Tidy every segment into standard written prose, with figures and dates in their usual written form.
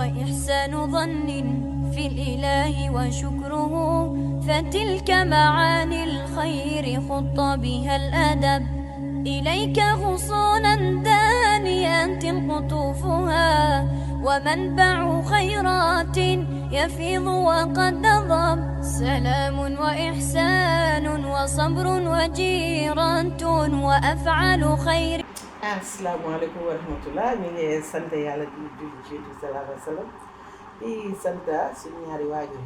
وإحسان ظن في الإله وشكره، فتلك معاني الخير خط بها الأدب. إليك غصونا دانيات قطوفها، ومنبع خيرات يفيض وقد نضب. سلام وإحسان وصبر وجيرة وأفعال خير. asalaamaaleykum wa rahmatullah ñu ngi sant yàlla di julli ci sallallahu alayhi wa sallam di sant suñu ñaari waajur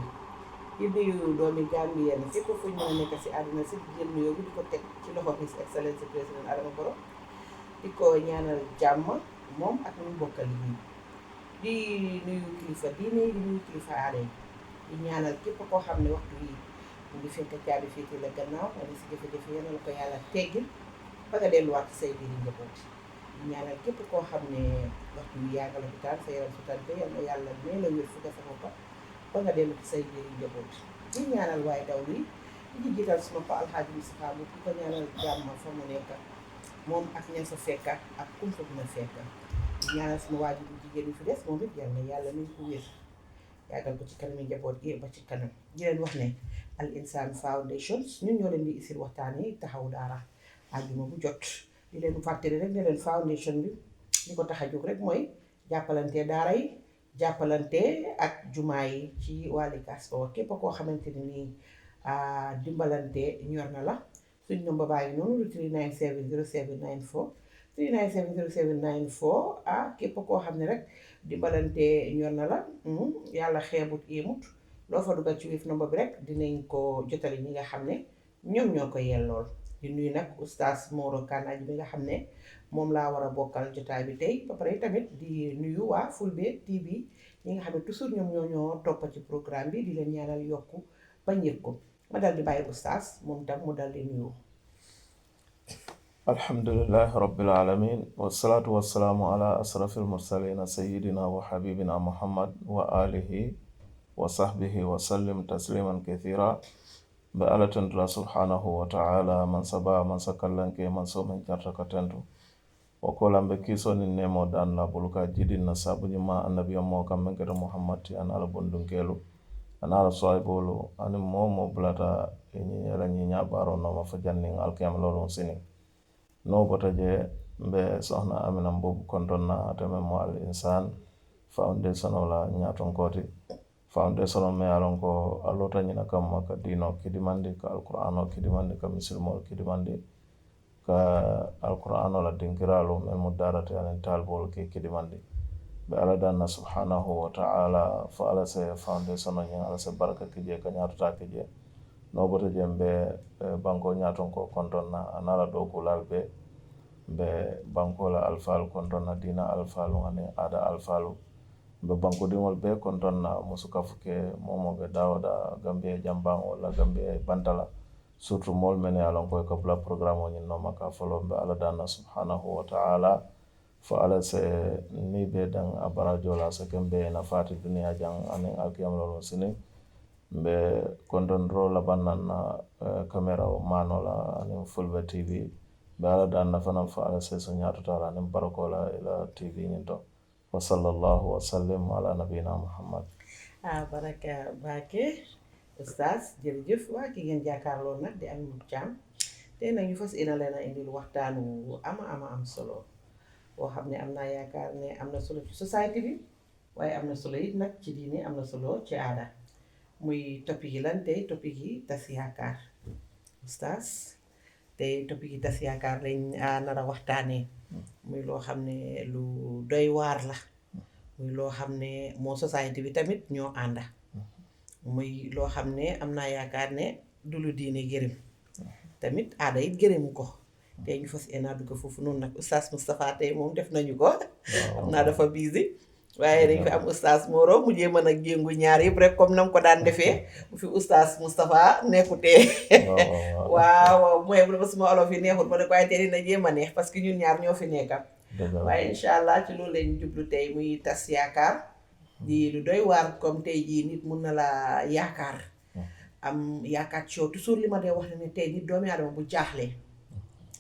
yi di nuyu doomi Gambien fépp fu ñu mën a nekk si àdduna si jël nuyoo bi di ko teg ci loxo His Excellency président Adama Barrow di ko ñaanal jàmm moom ak ñu bokkal yi di nuyu kilifa diine di nuyu kilifa aada yi di ñaanal képp koo xam ne waxtu yi mu ngi fekk caabi féete la gannaaw wala si jafe-jafe yal na ko yàlla teggil ba nga delluwaat say biir njaboot ñaanal képp koo xam ne waxtu bi yaa ngi lopitaan sa yaram su tante yal na yàlla mee la wér fu nga sa boppa ba nga dellu ci say biir njaboot di ñaanal waaye daw li di jiital suma pa alxaaji Mustafaa bu di ko ñaanal jàmm fa mu nekk moom ak ña fa fekka ak kum fa dina fekka di ñaanal suma waajur bu jigéen bi fi des moom it yal na yàlla nañ ko wér yàggal ko ci kanami njaboot gi ba ci kanam di leen wax ne Al Insaan Foundation ñun ñoo leen di isil waxtaan yi taxawu daara àjjuma bu jot di leen fàttali rek ne leen foundation bi li ko tax a jóg rek mooy jàppalante daara yi jàppalante ak jumaa yi ci wàlli Castor képp koo xamante ni nii dimbalante ñor na la suñ number baa ngi noonu 3970794 3970794 képp koo xam ne rek dimbalante ñor na la yàlla xeebut éemut loo fa dugal ci Wave number bi rek dinañ ko jotali ñi nga xam ne ñoom ñoo ko yellool di nuyu nag oustaz Moro Kanaji bi nga xam ne moom laa war a bokkal jotaay bi tey ba pare tamit di nuyu waa Fulbe TV ñi nga xam ne toujours ñoom ñoo toppa ci programme bi di leen ñaanal yokku ba njëg ko ma dal di bàyyi oustaz moom tam mu dal di nuyu. alhamdulillahi rabbil alamin wasalaatu wasalaamu ala asrafil mursalina sayidina wa habibina muhammad wa alihi wa sahbihi wa sallim tasliman kathira be ala tentula subhanahu wa ta'ala man saba man sakallanke man so man jartaka tentu o kolambe kiso ni nemo dan la buluka jidin na sabu nyima annabi mo kam men kete muhammad ti an ala bondunkelu an ala soybolu an mo bulata ni ala ni nyabaro no ma fa janning alkiyam lolon sini no bota je be sohna amina mbobu kontonna atame mo Al Insaan Foundation wala nyaton koti foundation me alon ko alota nyina kam ka dino kidimandi ka alqur'ano kidimandi ka misilmo kidimandi ka alqur'ano la dinkiralo men mudarate anen talbol ke kidimandi be ala danna subhanahu wa ta'ala fa ala se foundation nyen ala se baraka kije ka nyatata kije no boto jembe banko nyaton ko kontonna anala do ko lalbe be banko la alfal kontonna dina alfal ngane ada alfalu be banko dimol be kontonna musuka fuke momo be dawda gambe jambang wala gambe bantala surtout mol mene alon ko ko pla programme on no maka folo be ala dana subhanahu wa ta'ala fa ala se ni be dan abarajo la se kembe na fati dunia jang anen alkiyam lolon sini be konton ro la banana camera o manola anen Fulbe TV be ala dana fana fa ala se so nyaato tala anen barakola ila TV nyinto wa sallallahu wa sallim ala nabina muhammad. Baraka Baake oustaz jërëjëf waa ki ngeen jàkkaarloo nag di Amie Thiam tey nag ñu fas yéene leen a indil waxtaanu am solo boo xam ne am naa yaakaar ne am na solo ci société bi waaye am na solo it nag ci diine am na solo ci aada muy topic yi lan tey topic yi tas yaakaar oustaz tey topic yi tas yaakaar lañ nar a waxtaanee muy loo xam ne lu doy waar la muy loo xam ne moo société bi tamit ñoo ànda muy loo xam ne am naa yaakaar ne du lu diine gërëm tamit aada it gërëmu ko tey ñu fas yéene dugg foofu noonu nag oustaz Moustapha tey moom def nañu ko xam naa dafa busy waaye dañ fi am oustaz Moro mu jéem a nag jéngu ñaar yëpp rek comme nam ko daan defee bu fi oustaz Moustapha nekkutee waaw mooy bu dafa suma olof yi neexul ma ne ko waaye tey dina jéem a neex parce que ñun ñaar ñoo fi nekkam waaye incha allah ci loolu lañ jublu tey muy tas yaakaar di lu doy waar comme tey jii nit mun na la yaakaar am yaakaar ci yow toujours li ma dee wax ne tey nit doomi aadama bu jaaxlee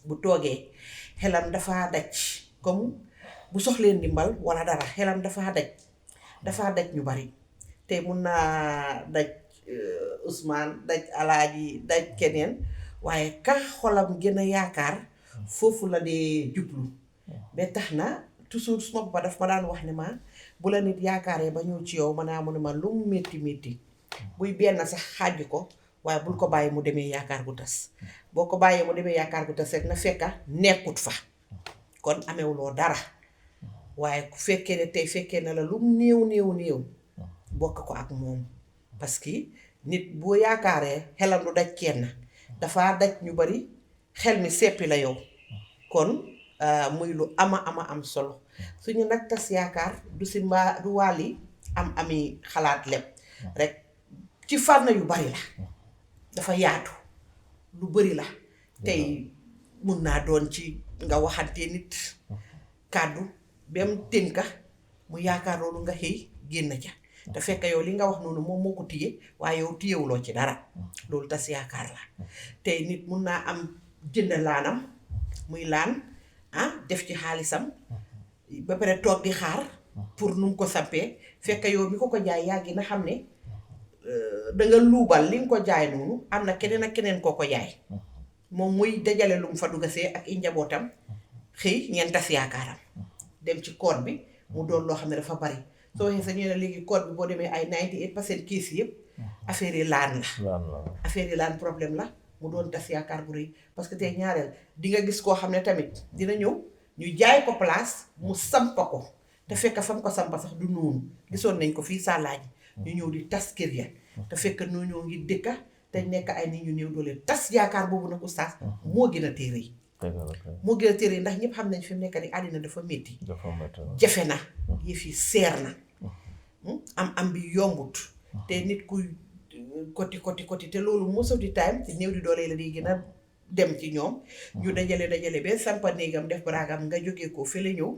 bu toogee xelam dafa daj comme bu soxlee ndimbal wala dara xelam dafa daj dafa daj ñu bari te mun naa daj Ousmane daj Alaaji daj keneen waaye ka xolam gën a yaakaar foofu la dee jublu ba tax na toujours suma papa daf ma daan wax ne ma bu la nit yaakaaree ba ñëw ci yow ma naa mu ne ma lu mu métti métti buy benn sax xaaj ko waaye bul ko bàyyi mu demee yaakaar gu tas boo ko bàyyee mu demee yaakaar gu tas rek na fekka nekkut fa kon amewuloo dara waaye ku fekkee ne tey fekkee na la lu mu néew bokk ko ak moom parce que nit boo yaakaaree xelam du daj kenn dafa daj ñu bari xel mi seppi la yow kon muy lu ama am solo suñu nag tas yaakaar du si mbaa du wàlli ami xalaat lépp rek ci fànn yu bari la dafa yaatu lu bari la tey mun naa doon ci nga waxante nit kàddu bem tënka mu yaakaar loolu nga xëy génn ca te fekk yow li nga wax noonu moom moo ko téye waaye yow téyewuloo ci dara loolu tas yaakaar la tey nit mun naa am jënd laanam muy laan def ci xaalisam ba pare toog di xaar pour nu mu ko sampee fekk yow mi ko jaay yaa ngi na xam ne danga luubal li nga ko jaay noonu am na keneen ak keneen koo ko jaay moom muy dajale lu mu fa dugasee ak i njabootam xëy ngeen tas yaakaaram dem ci code bi mu doon loo xam ne dafa bari soo waxee sa ñu ne léegi code bi boo demee ay 98% kiis yëpp affaire yi laan la affaire yi laan problème la mu doon tas yaakaar bu rëy parce que tey ñaareel di nga gis koo xam ne tamit dina ñëw ñu jaay ko place mu sampa ko te fekk fam ko sampa sax du noonu gisoon nañ ko fii Sàllaaji ñu ñëw di tas kër ya te fekk noo ñoo ngi dëkka te nekk ay nit ñu néew doole tas yaakaar boobu nag oustaz moo gën a téere yi moo gën a téere yi ndax ñëpp xam nañ fi mu nekk ni àddina dafa métti jafe na yëf yi seer na am bi yombut te nit kuy koti te loolu most of the time ci néew di doole la di gën a dem ci ñoom ñu dajale ba sampa néegam def baraagam nga jógee ko fële ñëw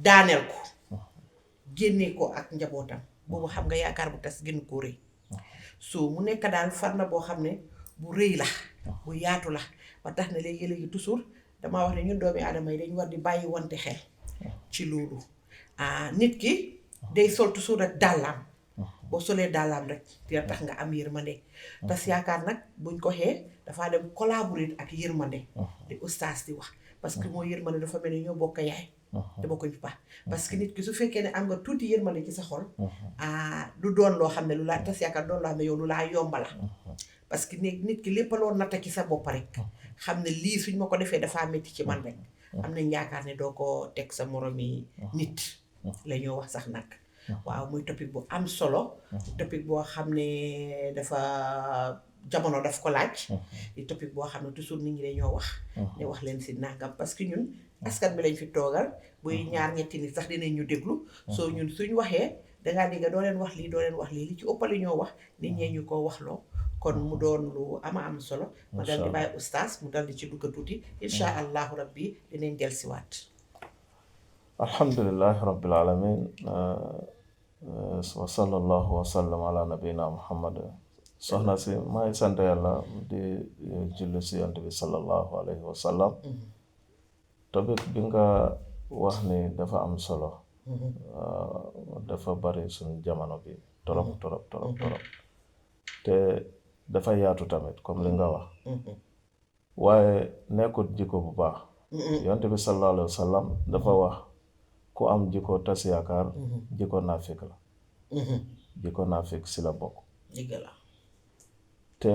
daaneel ko génnee ko ak njabootam boobu xam nga yaakaar bu tas gën koo rëy so mu nekk daal farna boo xam ne bu rëy la bu yaatu la ba tax na léegi toujours damaa wax ne ñun doomi aadama yi dañu war di bàyyi wante xel ci loolu nit ki day sol toujours rek dàllaam boo solee dàllaam rek dina tax nga am yërmande tas yaakaar nag buñ ko xee dafaa dem collaborer ak yërmande di ustaas di wax parce que moo yërmande dafa mel ni ñoo bokk yaay te bokkuñ pa parce que nit ki su fekkee ne am nga tuuti yërmande ci sa xol du doon loo xam ne lu laa tas yaakaar doon loo xam ne yow lu laa yomba la parce que nit ki lépp loo natta ci sa bopp rek xam ne lii suñ ma ko defee dafaa métti ci man rek am nañ yaakaar ne doo ko teg sa moromi nit la ñoo wax sax nag waaw muy topic bu am solo topic boo xam ne dafa jamono daf ko laaj di topic boo xam ne toujours nit ñi dañoo wax ne wax leen si nangam parce que ñun askan bi lañ fi toogal buy ñaar ñetti nit sax dinañ ñu déglu soo ñun suñ waxee dangaa dégg doo leen wax lii li ci ëppali ñoo wax nit ñee ñu ko waxloo kon mu doon lu am solo ma dal di bàyyi oustaz mu dal di ci dugga tuuti insha allahu rabbi dinañ del siwaat alhamdulillahi rabbil alamin wa sallallahu wa sallam ala nabina muhammad soxna si may sant yàlla di julli si yonent bi sallallahu alayhi wa sallam topic bi nga wax ni dafa am solo dafa bari suñ jamono bi torop te dafa yaatu tamit comme li nga wax waaye nekkut jikko bu baax yonent bi sallallahu alayhi wa sallam dafa wax ku am jikko tas yaakaar jikko naafik la jikko naafik si la bokk te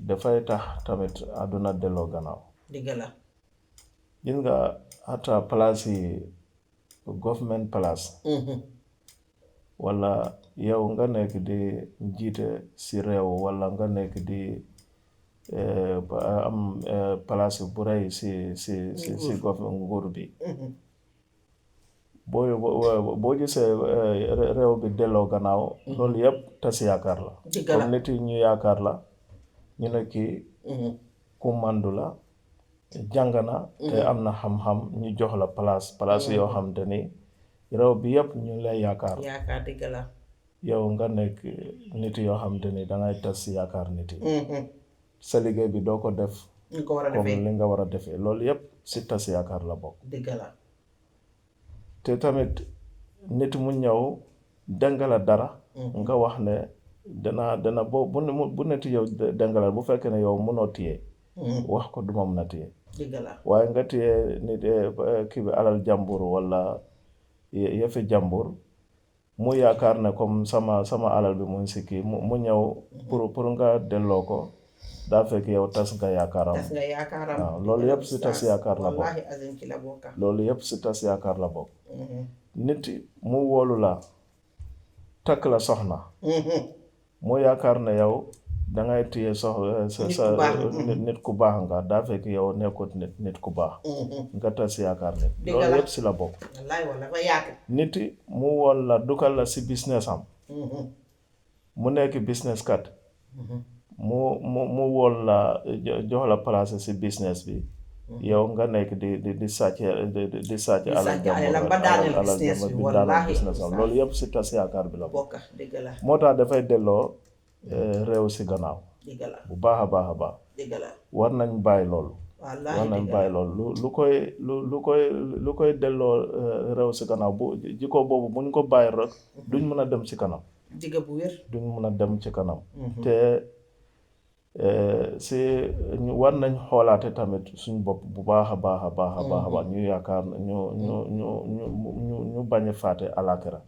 dafay tax tamit àdduna delloo gannaaw gis nga hata place yi government place wala yow nga nekk di njiite si réew wala nga nekk di am place bu rëy si government nguur bi boo gisee réew bi delloo gannaaw loolu yëpp tas yaakaar la comme nit yi ñu yaakaar la ñu ne kii ku màndu la jàng na te am na xam-xam ñu jox la place yoo xam te ni réew bi yëpp ñu lay yaakaar dëgg la yow nga nekk nit yoo xam te ni dangay tas yaakaar nit yi sa liggéey bi doo ko def comme li nga war a defee loolu yëpp si tas yaakaar la bokk dëgg la te tamit nit mu ñëw dengala dara nga wax ne dana bu nit yow dengala bu fekkee ne yow mënoo téye wax ko duma mën a téye waaye nga téye nit kii bi alal jàmbur wala yëfi jàmbur mu yaakaar ne comme sama alal bi mu ngi si kii mu ñëw pour nga delloo ko daa fekk yow tas nga yaakaaram waaw loolu yëpp si tas yaakaar la bokk loolu yëpp si tas yaakaar la bokk nit mu wóolu la takk la soxna mu yaakaar ne yow dangay téye nit ku baax nga daa fekk yow nekkut nit ku baax nga tas yaakaar nit loolu yëpp si la bokk nit mu woon la dugal la si business am mu nekk business kat mu woon la jox la place si business bi yow nga nekk di sàcc alal jàmbur bi daanal business am loolu yëpp si tas yaakaar bi la bokk moo tax dafay delloo réew si gannaaw bu baax a baax war nañ bàyyi loolu lu koy delloo réew si gannaaw bu jikko boobu buñ ko bàyyi rek duñ mën a dem si kanam duñ mën a dem ci kanam te si war nañ xoolaate tamit suñ bopp bu baax a baax ñu yaakaar ñu bañ a fàtte alaaxira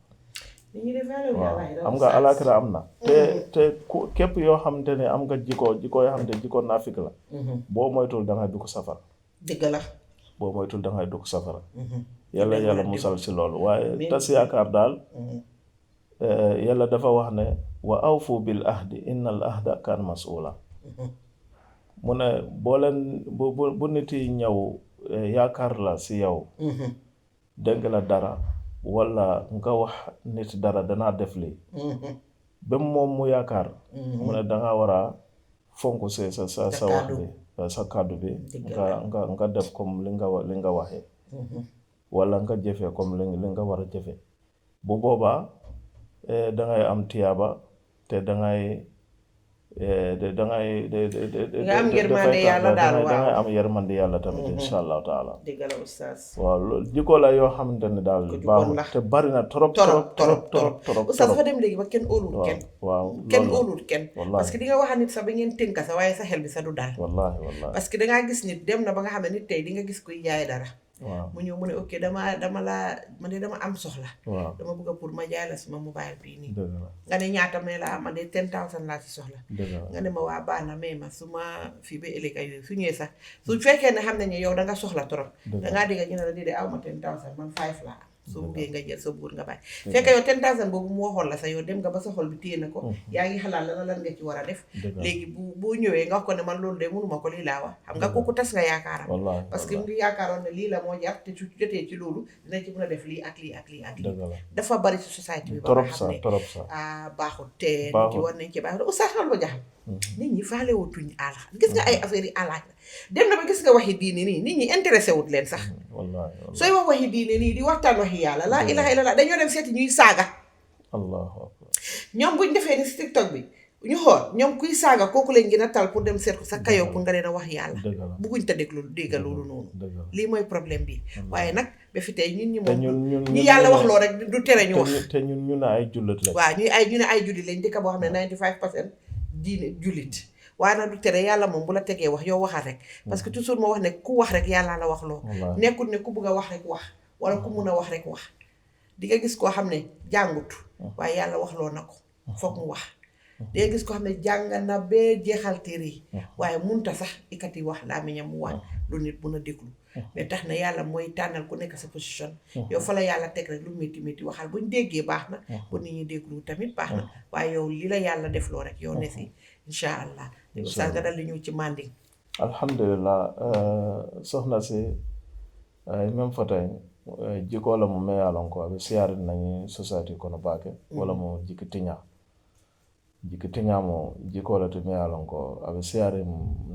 waaw am nga alaaxira am na te képp yoo xamante ne am nga jikko yoo xamante ne jikko naafik la boo moytul dangay dugg safara boo moytul dangay dugg safara yàlla musal si loolu waaye tas yaakaar daal yàlla dafa wax ne wa awfu bil ahdi innal ahda kan mas'ula mu ne boo leen bu nit yi ñëw yaakaar la si yow dégg la dara wala nga wax nit dara danaa def lii ba moom mu yaakaar mu ne danga war a fonk sa wax bi sa kàddu bi nga def comme li nga waxee wala nga jëfee comme li nga war a jëfee bu boobaa dangay am tiyaaba te dangay nga am yërmande yàlla daal dangay am yërmande yàlla tamit insha allahu taala dëgg la oustaz waaw loolu jikko la yoo xamante ne daal baaxul te bari na trop oustaz dafa dem léegi ba kenn óoluwul kenn waaw kenn óoluwul kenn parce que di nga wax nit sax ba ngeen tënka sa waaye sa xel bi sa du daal wallaahi parce que dangaa gis nit dem na ba nga xam ne nit tey di nga gis kuy jaay dara waaw mu ñëw mu ne ok dama am soxla dama bëgg pour ma jaay la suma mobile bii nii nga ne ñaata may la man de 10,000 laa ci soxla nga ne ma waa baax na may ma su ma fii ba ëllëg ay su ñëwee sax su fekkee ne xam nañu yow da nga soxla trop dangaa dégg ñu ne la déedéet aw ma 10,000 man 5 laa soo buggee nga jël soo buur nga bàyyi fekk yow 10,000 boobu mu waxoon la sax yow dem nga ba sa xol bi téye na ko yaa ngi xalaat lan nga ci war a def léegi boo ñëwee nga wax ko ne man loolu de mënuma ko lii laa wax xam nga kooku tas nga yaakaaram parce que mu ngi yaakaaroon ne lii la moo jar te su jotee ci loolu dina ci mën a def lii ak lii ak lii ak lii dafa bari ci société bi ba nga xam ne baaxul te nit ki war nañ ci baax oustaz xal ba jaxal nit ñi faale wutuñ àlla gis nga ay affaire yi àllaaj la dem na ba gis nga waxi diine nii nit ñi intéressé wut leen sax sooy wax waxi diine nii di waxtaan waxi yàlla laa ilaha illallah dañoo dem seeti ñuy saaga allahu akbar ñoom buñ defee ni si TikTok bi ñu xool ñoom kuy saaga kooku leen gën a tal pour dem seet ko sa kayoo pour nga leen a wax yàlla bugguñ te dégga loolu noonu lii mooy problème bi waaye nag ba fi tey ñun ñi moom ñi yàlla wax loo rek du tere ñu wax te ñu ne ay jullit lañ waaw ñu ne ay jullit lañ dëkk boo xam ne 95% diine jullit waaye nag du tere yàlla moom bu la tegee wax yow waxal rek parce que toujours moo wax ne ku wax rek yàlla la wax loo nekkul ne ku bëgg a wax rek wax wala ku mun a wax rek wax di nga gis koo xam ne jàngut waaye yàlla wax loo na ko foog mu wax di nga gis koo xam ne jàng na bee jeexal téere yi waaye munta sax ikati wax làmmiñam mu wax lu nit mun a déglu mais tax na yàlla mooy tànnal ku nekk sa position yow fa la yàlla teg rek lu métti métti waxal buñ déggee baax na bu nit ñi déglu tamit baax na waaye yow li la yàlla def loo rek yow ne si incha allah sa nga dal li ñëw ci manding alhamdulillah soxna si même fotay jiko la mu meyalon ko aɓe siyarin nañi society kono baake wala mo jiki tiña mo jikola to meyalon ko aɓe siyarin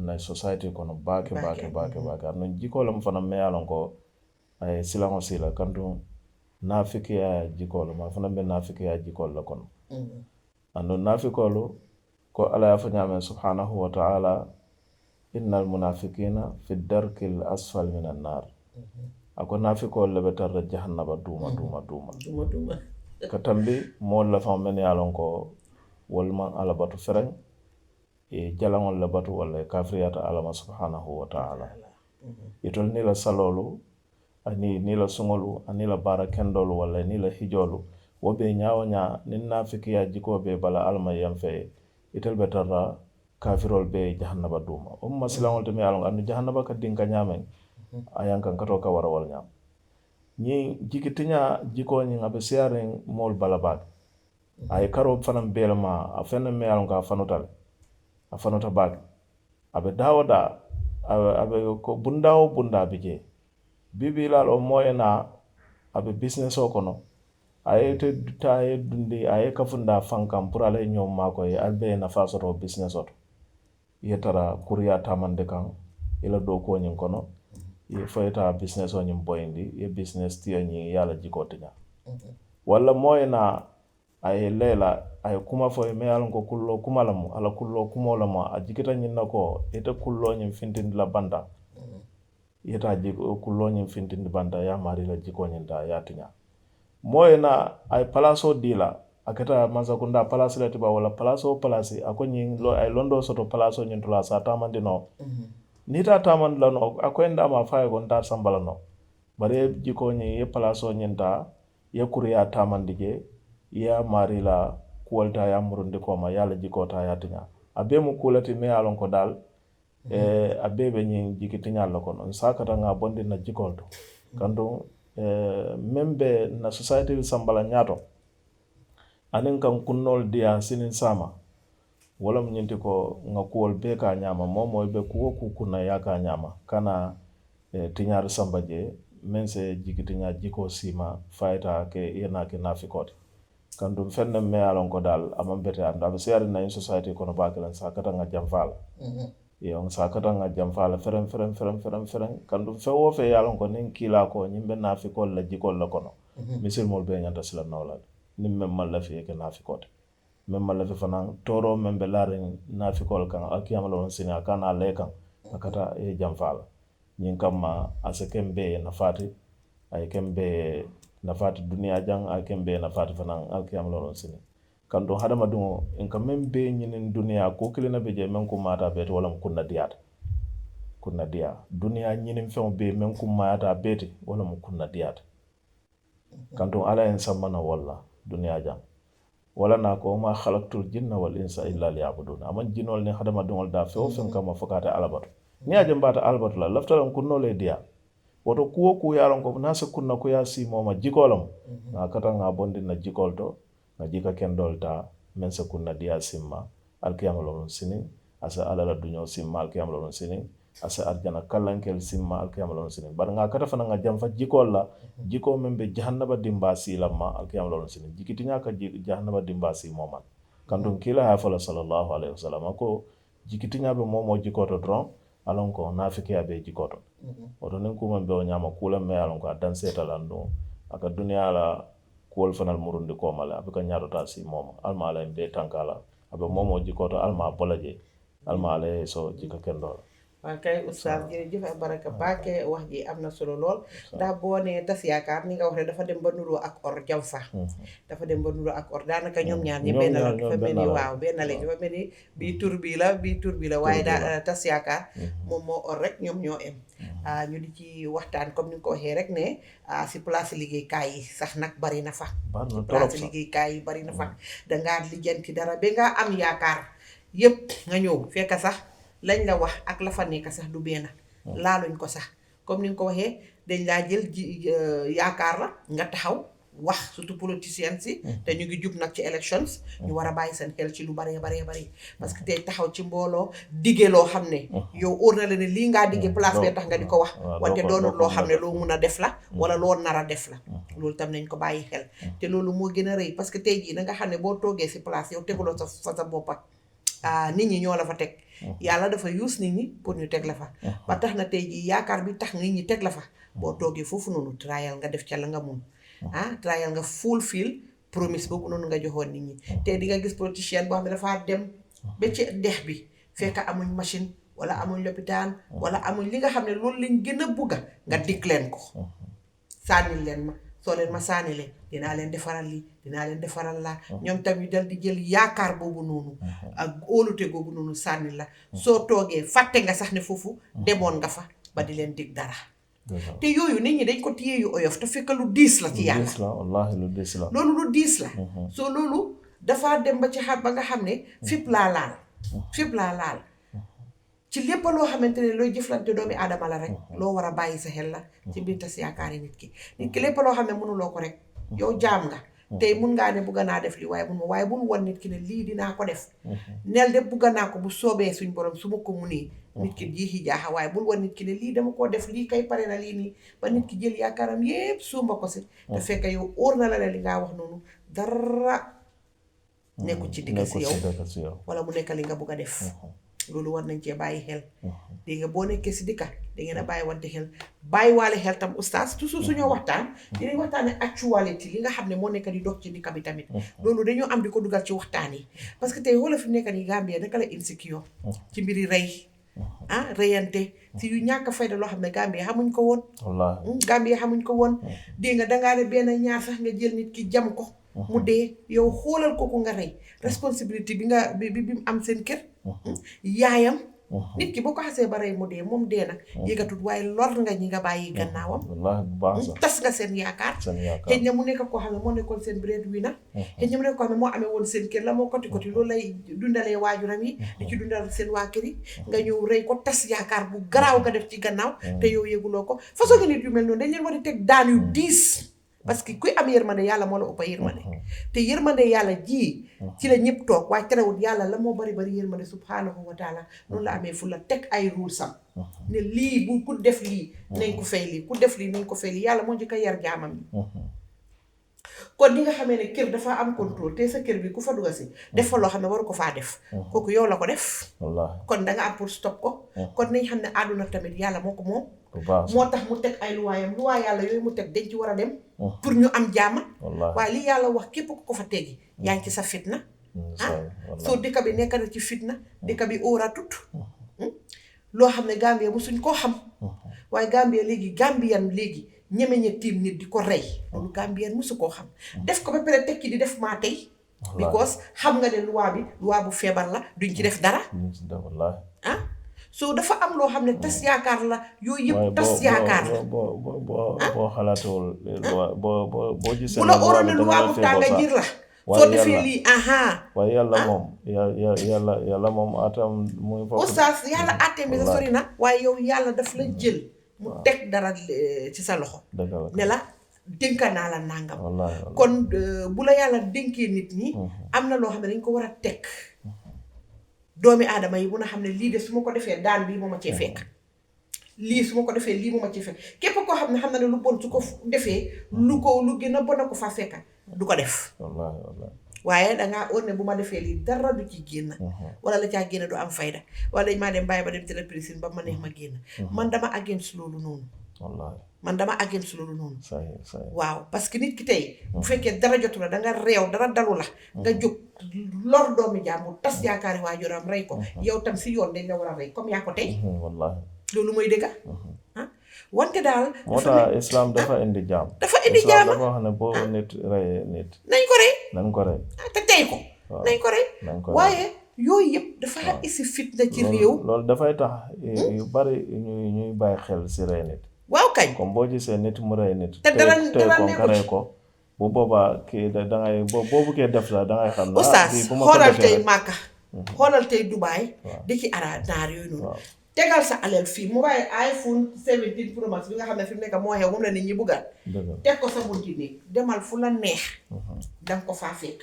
na society kono baake arno jikola mo fana meyalon ko ay silango sila kantum nafikiya jikolo ma fana ɓe nafikiya jikol la kono ando nafikolu ko ala ya fañamen subhanahu wa ta'ala innal munafiqina fi darkil asfal minan nar ako nafikol le be tarra jahannaba duma ka tambi moolu la faŋo men ye a loŋ ko wolu maŋ alla batu fereŋ e jalaŋol le batu walla e kafiriyata alla ma subhanahu wa taala itol ni la saloolu ani ni la suŋolu ani la baara kendoolu walla ni la hijoolu wo be ñaawo ñaa niŋ naafikiya jikoo be bala alla ma yaŋ fe itel be tarra kafirol be jahannaba duma wo mu masilaŋol te me ye a loŋ andu jahannaba ka dinka ñaameŋ a yaŋ kaŋ katoo ka wara wala ñaam ñiŋ jikitiña jikoo ñiŋ a be siyaariŋ moolu bala baake a ye karoo fanaŋ bee le ma a feŋ ne me ye a loŋ ko a fanuta baake a be daa wo daa a be ko bundaa wo bundaa bi jee bibi la lo moo ye naa a be businessoo kono a ye te taa a ye dundi a ye kafundaa faŋ kaŋ pour ala ye ñoom maako ye ali be ye nafaa soto businessoo to i ye tara kuriyaa taamandi kaŋ i la dookuwo ñiŋ kono ye fo ye taa businessoo ñiŋ boyindi ye business tiyo ñiŋ ye a la jikoo tiña walla moo ye naa a ye lela a ye kuma fo ye me ye a loŋ ko kulloo kuma lemu ala kulloo kumoo lemu a jikita ñiŋ na ko ite kulloo ñiŋ fintindi la banta ye taa kulloo ñiŋ fintindi banta ye a maari la jikoo ñiŋ taa ye a tiña moo ye naa a ye palaasoo dii la a keta mansakundaa palaasi le ti ba walla palaasoo palaasi a ko ñiŋ a ye londoo soto palaasoo ñiŋ to la a se a taamandi noo niŋ taa taamandi la noo a ko yendaa ma fo a ye ko ntaa samba la noo bari ye jikoo ñiŋ ye palaasoo ñiŋ taa ye kuriyaa taamandi je ye a maari la kuwolu taa ye a murundi koo ma ye a la jikoo taa ye a tiña a bee mu kuu le ti me ye a loŋ ko daal a bee be ñiŋ jiki tiñaalu le kono nsaakata ŋa bondi na jikoolu to kantuŋ meŋ be na society samba la ñaato aniŋ kaŋ kunnoolu diya siniŋ saama wo lemu ñiŋ ti ko ŋa kuwolu bee ka a ñaama moo moo i be kuwo kuu kunna ye a ka a ñaama kana tiñaari samba je meŋ se jiki tiñaa jikoo siima fo ye taa ke ye naa ke naafikoo ti kantuŋ feŋ ne me ye a loŋ ko daal a maŋ bete andu a be siyaariŋ na ñiŋ society kono baake le nsaakata ŋa janfaa la yo nsaakata ŋa janfaa la fereŋ kantuŋ feŋ wo feŋ ye a loŋ ko niŋ kiilaa ko ñiŋ be naafikoolu la jikoolu le kono misilimoolu bee ñanta sila noo la niŋ meŋ maŋ lafi ye ke naafikoo ti meŋ maŋ lafi fanaŋ tooroo meŋ be laariŋ naafikoolu kaŋ alkiyama la woŋ sini a ka naa lee kaŋ a kata ye janfaa la ñiŋ kamma a se keŋ bee ye nafaati a ye keŋ bee ye nafaati duniyaa jaŋ a ye keŋ bee ye nafaati fanaŋ alkiyama la woŋ sini kantuŋ hadamadiŋo nka meŋ bee ñiniŋ duniyaa kuu kiliŋ ne be jee meŋ kummaata a bee ti wo lemu kunnadiyaa duniyaa ñiniŋ feŋo bee meŋ kummaata a bee ti wo lemu kunnadiyaa ti kantuŋ alla ye nsanba na wolu la duniyaa jaŋ wala naa ko ma halaktul jinna wal insa illa liyabudun amaŋ jinoolu niŋ hadamadiŋolu daa feŋ wo feŋ kamma fo ka ate alla batu niŋ ye a je mbaata alla batu la lafita loŋ kunnoo le ye diyaa woto kuwo kuu ye a loŋ ko niŋ a se kunna kuyaa siimoo ma jikoo lemu ŋa kata ŋa bondi na jikoolu to ŋa jika kendoolu taa meŋ se kunna diyaa simma alkiyama loŋ siniŋ a se alla la duñoo simma alkiyama loŋ siniŋ a se arjana kallankelu simma alkiyama loŋ siniŋ bari ŋa kata fanaŋ ŋa janfa jikoolu la jikoo meŋ be jahannaba dimbaa siilan ma alkiyama loŋ siniŋ jikitiñaa ka jahannaba dimbaa siimoo ma kantuŋ kiila ye a fo la sallallahu alayhi wa sallam a ko jikitiñaa be moo moo jikoo to doroŋ a loŋ ko naafikiya be jikoo to woto niŋ kuu meŋ be wo ñaama kuu leŋ me ye a loŋ ko a danseeta la nduŋ a ka duniyaa la kuwolu fanaŋ murundi kooma le a be ka ñaatota a siimoo ma ali ma ala ye bee tanka la a be moo moo jikoo to ali ma a bo la je ali ma ala ye so jika kendoo la waaw kay oustaz jërëjëf ak baraka baake wax ji am na solo lool ndax boo nee tas yaakaar ni nga wax ne dafa dem ba nuroo ak or jaw sax dafa dem ba nuroo ak or daanaka ñoom ñaar ñi benn la dafa mel ni waaw benn la dafa mel ni bii tur bii la waaye daa tas yaakaar moom moo or rek ñoom ñoo em ñu di ci waxtaan comme ni nga ko waxee rek ne si place liggéeykaay yi sax nag bari na fa place liggéeykaay yi bari na fa dangaa lijjanti dara ba nga am yaakaar yëpp nga ñëw fekk sax lañ la wax ak la fa nekk sax du benn laaluñ ko sax comme ni nga ko waxee dañ laa jël yaakaar la nga taxaw wax surtout politiciens si te ñu ngi jub nag ci elections ñu war a bàyyi seen xel ci lu baree bari parce que tey taxaw ci mbooloo diggee loo xam ne yow óor na la ne lii ngaa diggee place bee tax nga di ko wax wante doonul loo xam ne loo mun a def la wala loo nar a def la loolu tam nañ ko bàyyi xel te loolu moo gën a rëy parce que tey jii da nga xam ne boo toogee si place yow teguloo sa bopp ak nit ñi ñoo la fa teg yàlla dafa use nit ñi pour ñu teg la fa ba tax na tey jii yaakaar bi tax nit ñi teg la fa boo toogee foofu noonu trial nga def ca la nga mun trial nga fulfill promise boobu noonu nga joxoon nit ñi te di nga gis politicien boo xam ne dafa dem ba ci dex bi fekk amuñ machine wala amuñ lopitaan wala amuñ li nga xam ne loolu lañ gën a bugga nga dig leen ko sànnil leen ma soo leen ma sànnilee dinaa leen defaral lii dinaa leen defaral laa ñoom tam ñu dal di jël yaakaar boobu noonu ak óolute googu noonu sànni la soo toogee fàtte nga sax ne foofu demoon nga fa ba di leen dig dara te yooyu nit ñi dañ ko téye yu oyof te fekk lu diis la ci yàlla wallaahi lu diis la loolu lu diis la soo loolu dafaa dem ba ci xam ba nga xam ne fépp laa laal ci lépp loo xamante ne looy jëflante doomi aadama la rek loo war a bàyyi sa xel la ci biir tas yaakaari nit ki lépp loo xam ne mënuloo ko rek yow jaam nga tey mun ngaa ne bugga naa def lii waaye bul won nit ki ne lii dinaa ko def nel de bugga naa ko bu soobee suñ borom su ma ko munee nit ki jiixi jaaxa waaye bul won nit ki ne lii dama koo def lii kay pare na lii nii ba nit ki jël yaakaaram yépp suumba ko si te fekk yow óor na la ne li ngaa wax noonu dara nekku ci digg si yow wala mu nekk li nga bugg a def loolu war nañ cee bàyyi xel dégg nga boo nekkee si dikka da ngeen a bàyyi wante xel bàyyi waale xel tam oustaz toujours suñoo waxtaan dinañ waxtaane actualité li nga xam ne moo nekk di dox ci dikka bi tamit loolu dañoo am di ko dugal ci waxtaan yi parce que tey wala fi nekk ni Gambia naka la insecure ci mbiri rey reyante si yu ñàkk fayda loo xam ne Gambia xamuñ ko woon Gambia xamuñ ko woon dégg nga dangaa ne benn ñaar sax nga jël nit ki jam ko mu dee yow xoolal kooku nga rey responsabilité bi nga bi mu am seen kër yaayam nit ki boo ko xasee ba rey mu dee moom dee nag yëgatut waaye lor nga ñi nga bàyyi gannaawam tas nga seen yaakaar xëy na mu nekk koo xam ne moo nekkoon seen breadwinner xëy na mu nekk koo xam ne moo amee woon seen kër la moo koti loolu lay dundalee waajuram yi di ci dundal seen waa kër yi nga ñëw rey ko tas yaakaar bu garaaw nga def ci gannaaw te yow yëguloo ko façon nga nit yu mel noonu dañ leen war a teg daan yu diis parce que kuy am yërmande yàlla moo la ëpp yërmande te yërmande yàlla ji ci la ñëpp toog waaye terewul yàlla la moo bari yërmande subhanahu wa taala noonu la amee fu la teg ay ruul sam ne lii bu ku def lii nañ ko fay lii ku def lii nañ ko fay lii yàlla moo njëkk a yar jaamam yi kon ni nga xamee ne kër dafa am contrôle te sa kër bi ku fa dugga si def fa loo xam ne waru ko faa def kooku yow la ko def kon danga am pour stop ko kon nañ xam ne àdduna tamit yàlla moo ko moom moo tax mu teg ay luwaayam luwaay yàlla yooyu mu teg dañ ci war a dem pour ñu am jàmm waaye li yàlla wax képp ku ko fa tegi yaa ngi ci sa fitna soo dëkk bi nekk na ci fitna dëkk bi óoratut loo xam ne Gambia musuñ koo xam waaye Gambia léegi ñemeñe tiim nit di ko rey loolu Gambien musu koo xam def ko ba pare tekki di def maa tey because xam nga ne loi bu feebar la duñ ci def dara so dafa am loo xam ne tas yaakaar la yooyu yëpp tas yaakaar la boo xalaatewul boo gisee bu la óoroon ne loi bu tànga jir la soo defee lii waaye yàlla moom atam muy foofu oustaz yàlla àttee bi sa sori na waaye yow yàlla daf la jël mu teg dara ci sa loxo ne la dénka naa la nàngam kon bu la yàlla dénkee nit ñi am na loo xam ne dañ ko war a teg doomi aadama yi bu na xam ne lii de su ma ko defee daan bii moo ma cee fekk lii su ma ko defee lii moo ma cee fekk képp koo xam ne xam na ne lu bon su ko defee lu gën a bon a ko fa fekka du ko def waaye dangaa óor ne bu ma defee lii dara du ci génn wala la caa génn du am fayda wala dañ maa dem bàyyi ba dem ci prison ba ma neex ma génn man dama against loolu noonu waaw parce que nit ki tey bu fekkee dara jotu la danga réew dara dalu la nga jóg lor doomi jàmbur tas yaakaari waajuram rey ko yow tam si yoon dañ la war a rey comme yaa ko tey loolu mooy dëgga wante daal moo tax islam dafa indi jaam dafa wax ne boo nit reyee nit nañ ko rey te tey ko nañ ko rey waaye yooyu yëpp dafa isi fitna ci réew loolu dafay tax yu bari ñuy bàyyi xel si rey nit waaw kañ comme boo gisee nit mu rey nit te dara ko nga rey ko bu boobaa kii dangay boo buggee def la dangay xam oustaz xoolal tey Màkka xoolal tey Dubaay di ci naar yooyu noonu tegal sa alal fii mu bàyyi iPhone 17 Pro Max bi nga xam ne fi mu nekk moo xew moom la nit ñi buggaat teg ko sa bunti néeg demal fu la neex danga ko faa fekk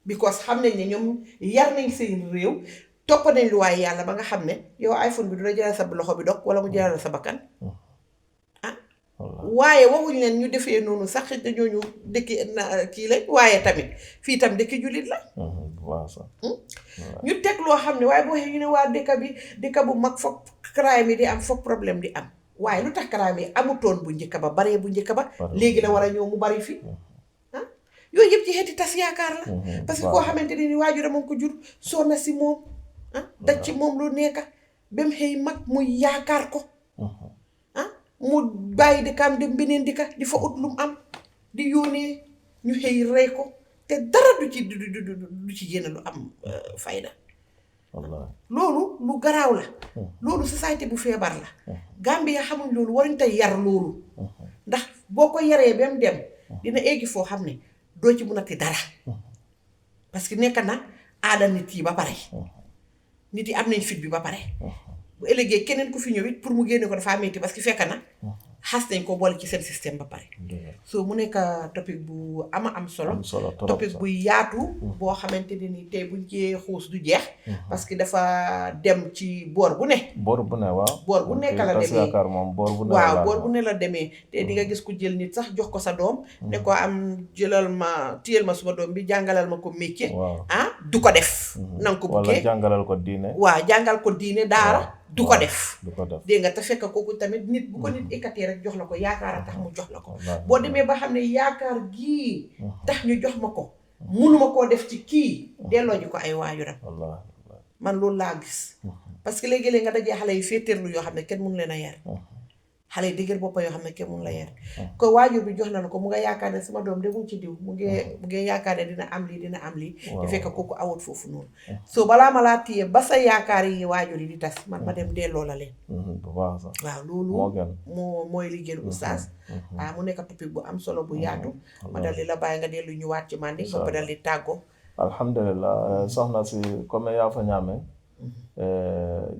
because xam nañ ne ñoom yar nañ seen réew topp nañ lu waaye yàlla ba nga xam ne yow iPhone bi du la jëlal sa loxo bi dog wala mu jëlal sa bakkan waaye waxuñ leen ñu defee noonu sax xëy na ñooñu dëkki kii lañ waaye tamit fii tam dëkki jullit la ñu teg loo xam ne waaye boo xee ñu ne waa dëkk bu mag foog crime yi di am foog problème di am waaye lu tax crime yi amutoon bu njëkk ba baree bu njëkk ba léegi la war a ñëw mu bari fi yooyu yëpp ci xeeti tas yaakaar la parce que koo xamante ne ni waajur moom ko jur soo na si moom daj ci moom lu nekka ba mu xëy mag muy yaakaar ko mu bàyyi di kam dem beneen dëkka di fa ut lu mu am di yónnee ñu xëy rey ko te dara du ci génn lu am fayda loolu lu garaaw la loolu société bu feebar la Gambia xamuñ loolu waruñ tey yar loolu ndax boo ko yaree ba mu dem dina eggi foo xam ne doo ci mun a ti dara parce que nekk na aada nit yi ba pare nit yi am nañ fit bi ba pare bu ëllëgee keneen ku fi ñëw it pour mu génne ko dafa metti parce que fekk na xas nañ ko boole ci seen système ba pare so mu nekk topic bu am solo topic bu yaatu boo xamante ne ni tey buñ cee xuus du jeex parce que dafa dem ci boor bu ne waaw boor bu nekk la demee waaw boor bu ne la demee te di nga gis ku jël nit sax jox ko sa doom ne ko am jëlal ma téyel ma suma doom bi jàngalal ma ko métier du ko def nanga ko buggee wala jàngalal ko diine jàngal ko diine daara du ko def dégg nga te fekk kooku tamit nit bu ko nit ekkatee rek jox la ko yaakaar a tax mu jox la ko boo demee ba xam ne yaakaar gii tax ñu jox ma ko munuma koo def ci kii delloo ñu ko ay waajuram man loolu laa gis parce que léegi-léeg nga dajee xale yi féeteerlu yoo xam ne kenn mënu leen a yar xale yi dëgër boppa yoo xam ne kenn mënu la yar ko waajur bi jox na la ko mu nga yaakaar ne sama doom de mu ci diw mu ngi yaakaar ne dina am lii te fekk kooku awut foofu noonu soo balaa ma laa téye ba sa yaakaar yi waajur yi di tas man ma dem delloo la leen waaw loolu mooy li gën oustaz mu nekk topic bu am solo bu yaatu ma dal di la bàyyi nga dellu ñu waat ci mandi ba dal di tàggoo alhamdulillah soxna si comme yaa fa ñaame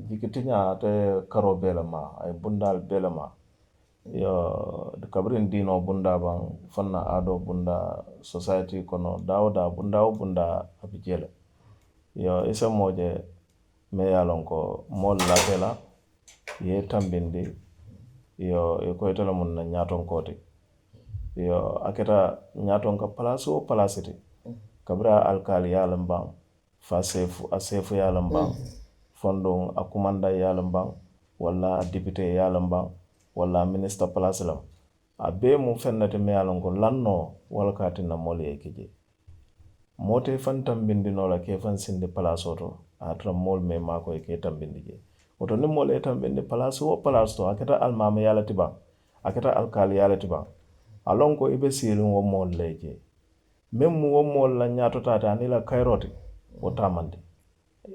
jikitiña te karo belema ay bundal belema yo kabrin dino bunda ban fanna ado bunda society kono dawda bunda abijele yo isa moje me yalon ko mol la bela ye tambindi yo e ko itala mun na nyaton koti yo aketa nyaton ka palaso palasiti kabra alkali yalam ban fa sefu yalam ban fondon akumanda yalam ban wala député yalam ban wala ministre place lam abe mu fennate me yalam ko lanno wala katina mole ekije mote fan tambindi no la ke fan sinde place oto atra mol me mako e ke tambindi je oto ni mole tambindi place o place to akata almama yala tiba akata alkali yala tiba alon ko ibe silun wo mol leje même wo mol la nyato tata ni la kairoti o tamande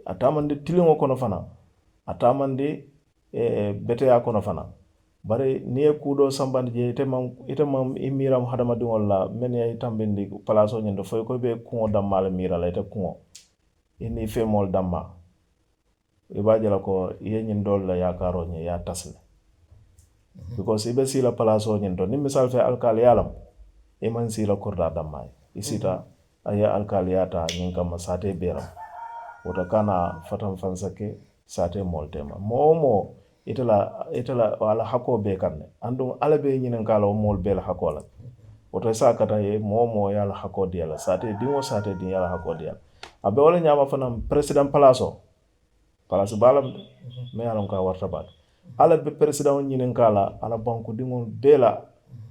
atamande tilingo kono fana atamande bete ya kono fana bare ni e kudo sambande je ite mam imiram hadama dingol la men ya tambindi place o nyendo foy ko be ko dammal mira la ite ko ini femol damma ibaje la ko yenyin dol la yakaro nye ya tasle because ibe sila place o nyendo ni misal fe alkali yalam iman sila kurda damma isita aya alkaliyata nyinka masate beram wota kana fatan fansake sate moltema momo itala wala hako be kanne andum alabe nyinen kala mol bel hakola wota sakata e momo yala hako diala sate dimo sate di yala hako diala abe wala nyama fanam president palace balam me yalam ka warta bat alabe president nyinen kala ala banku dimo bela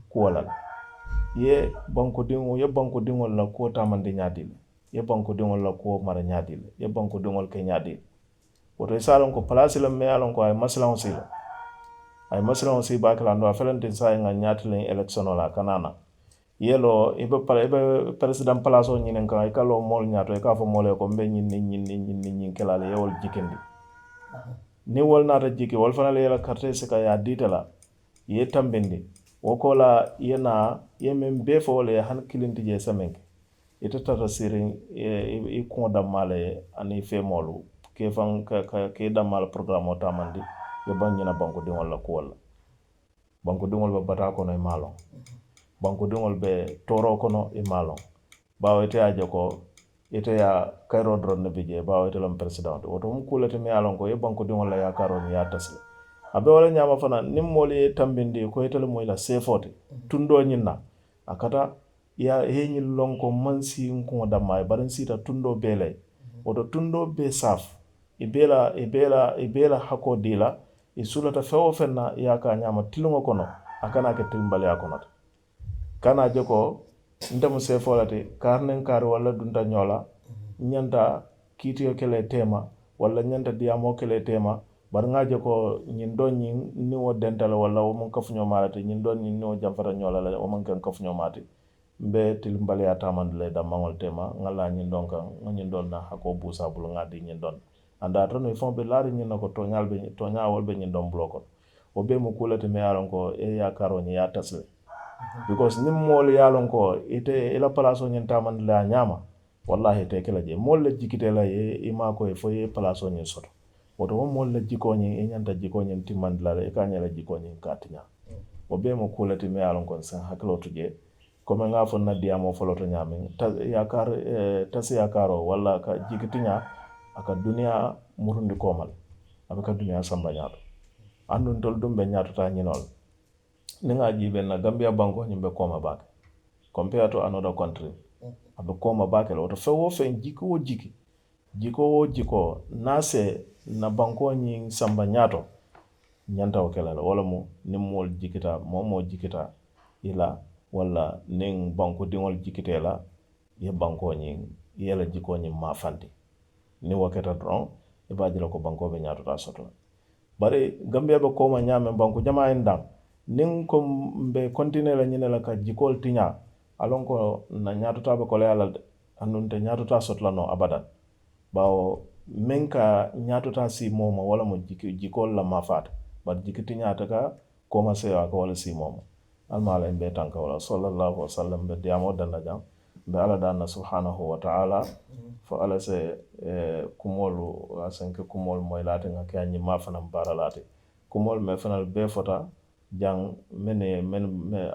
kuwala ye banko dingol la ko tamande nyaadil ye banko dingol la ko mara nyaadil ye banko dingol ke nyaadil woto salon ko place la me alon ko ay maslaon si ba kala ndo felante sa nga nyaatilen election la kanana yelo ibe president place o nyinen kan ay kalo mol nyaato e ka fo mole ko be nyin kelale yewol jikendi ni wol nata jiki wol fana le la carte se ka ya ditala ye tambindi wokola yena yemen be fo le han kilinti je samenke ita tata sirin e ko damale ani femolu ke fan ke damal programme tamandi be banyina banko dingol la ko wala banko dingol be bata ko no e malon banko dingol be toro kono e malon bawete aje ko ite ya kairo dron ne bije bawete lam president woto mu kulete mi alon ko e banko dingol la ya karon ya tasle abe wala nyama fana nimmoli tambindi ko itale moy la sefote tundo nyinna akata ya heñi lonko mansi ko damma baran sita tundo bele oto tundo be saf ibela hako dila isulata fewo fenna yaka nyama tilungo kono akana ke timbale akonata kana joko ndam sefolate karnen kar wala dunta nyola nyanta kitiyo kele tema wala nyanta diamo kele tema bari ŋa je ko ñiŋ doŋ ñiŋ niŋ wo denta la walla wo maŋ kafuñoo maa le ti ñiŋ doŋ ñiŋ niŋ wo janfata ñoo la wo maŋ keŋ kafuñoo maa ti mbe tilimbaliya taamandi le danmaŋol tema ŋa laa ñiŋ doŋ kaŋ ŋa ñiŋ doŋ na hakkoo buusaa bulu ŋa di ñiŋ doŋ anda ata no i faŋo be laari ñiŋ na ko tooñaawolu be ñiŋ doŋ buloo kono wo bee mu kuu le ti me ye a loŋ ko ye a karoo ñiŋ ye a tasi le because niŋ moolu ye a loŋ ko ite i la palaasoo ñiŋ taamandi le a ñaama wallahi ite ke la je moolu le jikite la ye i maako ye fo ye palaasoo ñiŋ soto woto wo moolu la jikoo ñiŋ i ñanta jikoo ñiŋ timmandi la le i ka ñe la jikoo ñiŋ ka tiñaa wo bee mu kuu le ti me ye a loŋ ko nseŋ hakkiloo tu jee comme ŋa fo na diyaamoo foloo to ñaamiŋ tasi yaakaaroo walla ka jiki tiñaa a ka duniyaa murundi kooma le a be ka duniyaa samba ñaato anduŋ tolu duŋ be ñaatotaa ñinoo le niŋ a jiibee na Gambia bankoo ñiŋ be kooma baake compared to another country a be kooma baake le woto feŋ wo feŋ jiki wo jiki jikoo wo jikoo niŋ a se na bankoo ñiŋ samba ñaato ñanta wo ke la le wo lemu niŋ moolu jikita moo jikita i la walla niŋ banku diŋolu jikita i la ye bankoo ñiŋ i ye la jikoo ñiŋ maafandi niŋ wo keta doroŋ i be a je la ko bankoo be ñaatotaa soto la bari Gambia be kooma ñaamiŋ banku jamaa ye daŋ niŋ ko mbe kontinue la ñine la ka jikoolu tiñaa a loŋ ko na ñaatotaa be koleyaa la de anduŋ nte ñaatotaa soto la noo abadan bawo meŋ ka ñaatotaa sii moo ma wo lemu jikoolu la maafaata bari jiki tiñaa ate ka kooma seyo a ka wo le sii moo ma alma la mbe tanka wala sallallahu wasallam be diyaamoo danna jaŋ mbe ala daanna subhanahu wa ta'ala fo ala se kumoolu a senke kumoolu moyi laati ŋa ke a ñimmaa fanaŋ baara laati kumoolu me fanal bee fota jaŋ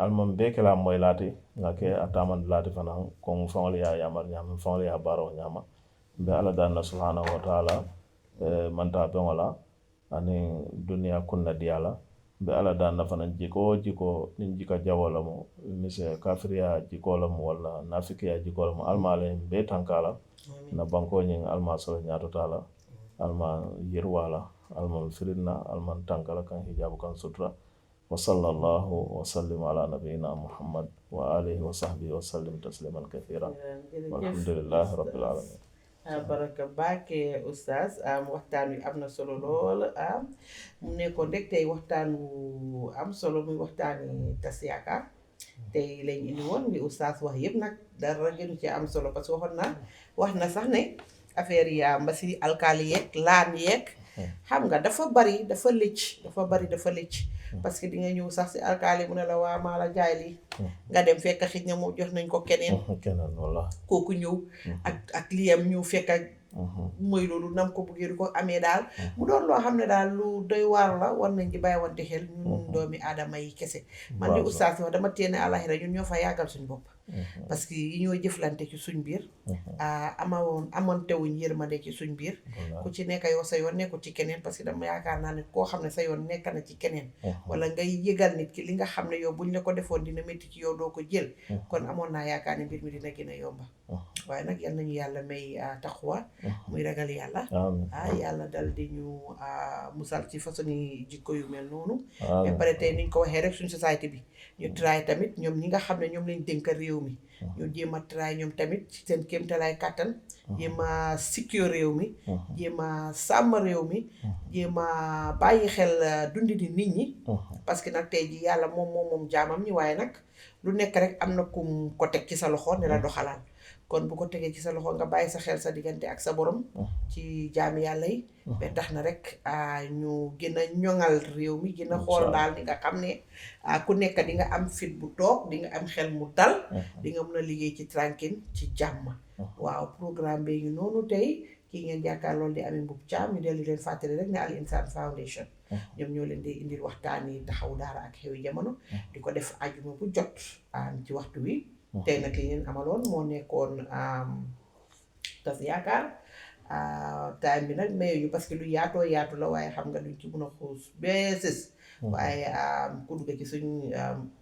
almaŋ bee ke la moyi laati ŋa ke a taamandi laati fanaŋ koŋ faŋolu ye a yaamari ñaamiŋ faŋolu ye a baaroo ñaama mbe ala daanna subhanahu wa ta'ala manta beŋo la aniŋ duniyaa kunna diya la mbe ala daanna fanaŋ jikoo jikoo niŋ jika jawoo lemu mise kafiriya jikoo lemu walla nafikiya jikoo lemu alma la mbe tanka la na bankoo ñiŋ alma solo ñaatotaa la alma yirwaa la alma firin na alma tanka la kaŋ hijaabu kaŋ sutura wa sallallahu wa sallim ala nabiyina muhammad wa alihi wa sahbihi wa sallim tasliman kathira walhamdulillahi rabbil alamin baraka baake oustaz waxtaan wi am na solo lool mu nekkoon rek tey waxtaan wu am solo muy waxtaani tas yaakaar tey lañ indi woon li oustaz wax yëpp nag dara gënu ci am solo parce que wax na sax ne affaire yi mbasi alkaali yeeg laan yeeg xam nga dafa bari dafa lëcc parce que di nga ñëw sax si alkaali mu ne la waa maa la jaay lii nga dem fekk xëj na moom jox nañ ko keneen walla kooku ñëw ak liyam ñëw fekk mooy loolu nam ko bëggee du ko amee daal mu doon loo xam ne daal lu doy waar la war nañ di bàyyiwante xel ñun doomi aadama yi kese man di oustaz wax dama teene àlaxira ñun ñoo fa yàggal suñ bopp parce que yi ñoo jëflante ci suñ biir amoonte wuñ yërmande ci suñ biir ku ci nekk yow sa yoon nekkul ci keneen parce que dama yaakaar naa ne koo xam ne sa yoon nekk na ci keneen wala ngay yëgal nit ki li nga xam ne yow buñ la ko defoon dina métti ci yow doo ko jël kon amoon naa yaakaar ne mbir mi dina gën a yomba waaye nag yal nañu yàlla may taqwa muy ragal yàlla yàlla dal di ñu musal ci façon yi jikko yu mel noonu ba pare tey niñ ko waxee rek suñ société bi ñu try tamit ñoom ñi nga xam ne ñoom lañ dénk réew mi ñu jéem a try ñoom tamit ci seen kéemtalaay kàttan jéem a sikkio réew mi jéem a sàmm réew mi jéem a bàyyi xel dundi di nit ñi parce que nag tey ji yàlla moom jaamam ñi waaye nag lu nekk rek am na kum ko teg ci sa loxo ne la doxalal kon bu ko tegee ci sa loxo nga bàyyi sa xel sa diggante ak sa borom ci jaami yàlla yi ba tax na rek ñu gën a ñoŋal réew mi gën a xool daal di nga xam ne ku nekk di nga am fit bu toog di nga am xel mu dal di nga mën a liggéey ci tranquille ci jàmm waaw programme bi ñu noonu tey kii ngeen jàkkaar loolu di Amie Mboup Thiam ñu dellu leen fàttali rek ne Al Insaan Foundation ñoom ñoo leen di indil waxtaan yi taxaw daara ak xewi jamono di ko def ajuma bu jot ci waxtu wi tey nag li ngeen amaloon moo nekkoon tas yaakaar time bi nag mayuñu parce que lu yaatoo yaatu la waaye xam nga duñ ci mën a xuus beesis waaye ku dugg ci suñ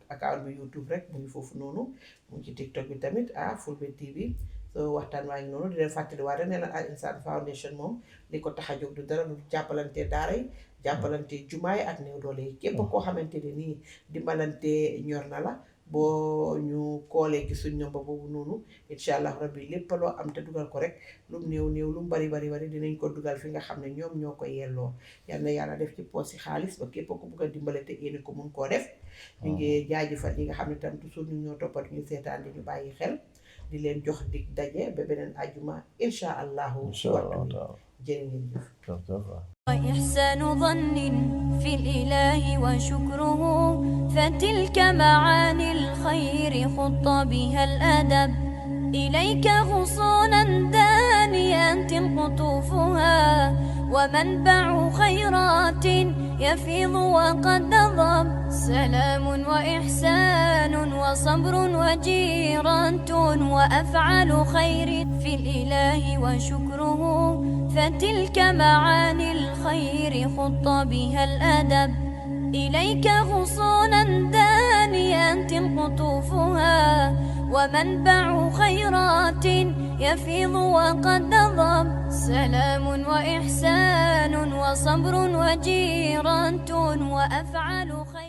account bi YouTube rek mu ngi foofu noonu mu ngi ci TikTok bi tamit Fulbe TV so waxtaan waa ngi noonu di leen fàttali waa ne la Al Insaan Foundation moom li ko tax a jóg du dara lu jàppalante daara yi jàppalante jumaay ak néew doole yi képp koo xamante ne nii dimbalante ñor na la boo ñu koolee ci suñ number boobu noonu incha allah rabbi lépp loo am te dugal ko rek lum néew lum bari dinañ ko dugal fi nga xam ne ñoom ñoo ko yelloo yal na yàlla def ci poos yi xaalis ba képp ku bugg a dimbale te yéene ko mun koo def ñu ngi jaajëfal ñi nga xam ne tam toujours ñu ñoo toppat ñu seetaan di ñu bàyyi xel di leen jox dig daje ba beneen ajuma incha allahu waxtu jërë ngeen jëf وإحسان ظن في الإله وشكره فتلك معاني الخير خط بها الأدب إليك غصونا دانيات قطوفها ومنبع خيرات يفيض وقد نضب سلام وإحسان وصبر وجيران وأفعال خير في الإله وشكره فتلك معاني الخير خط بها الأدب إليك غصونا دانيات قطوفها ومنبع خيرات يفيض وقد نضب سلام وإحسان وصبر وجيران وأفعال خير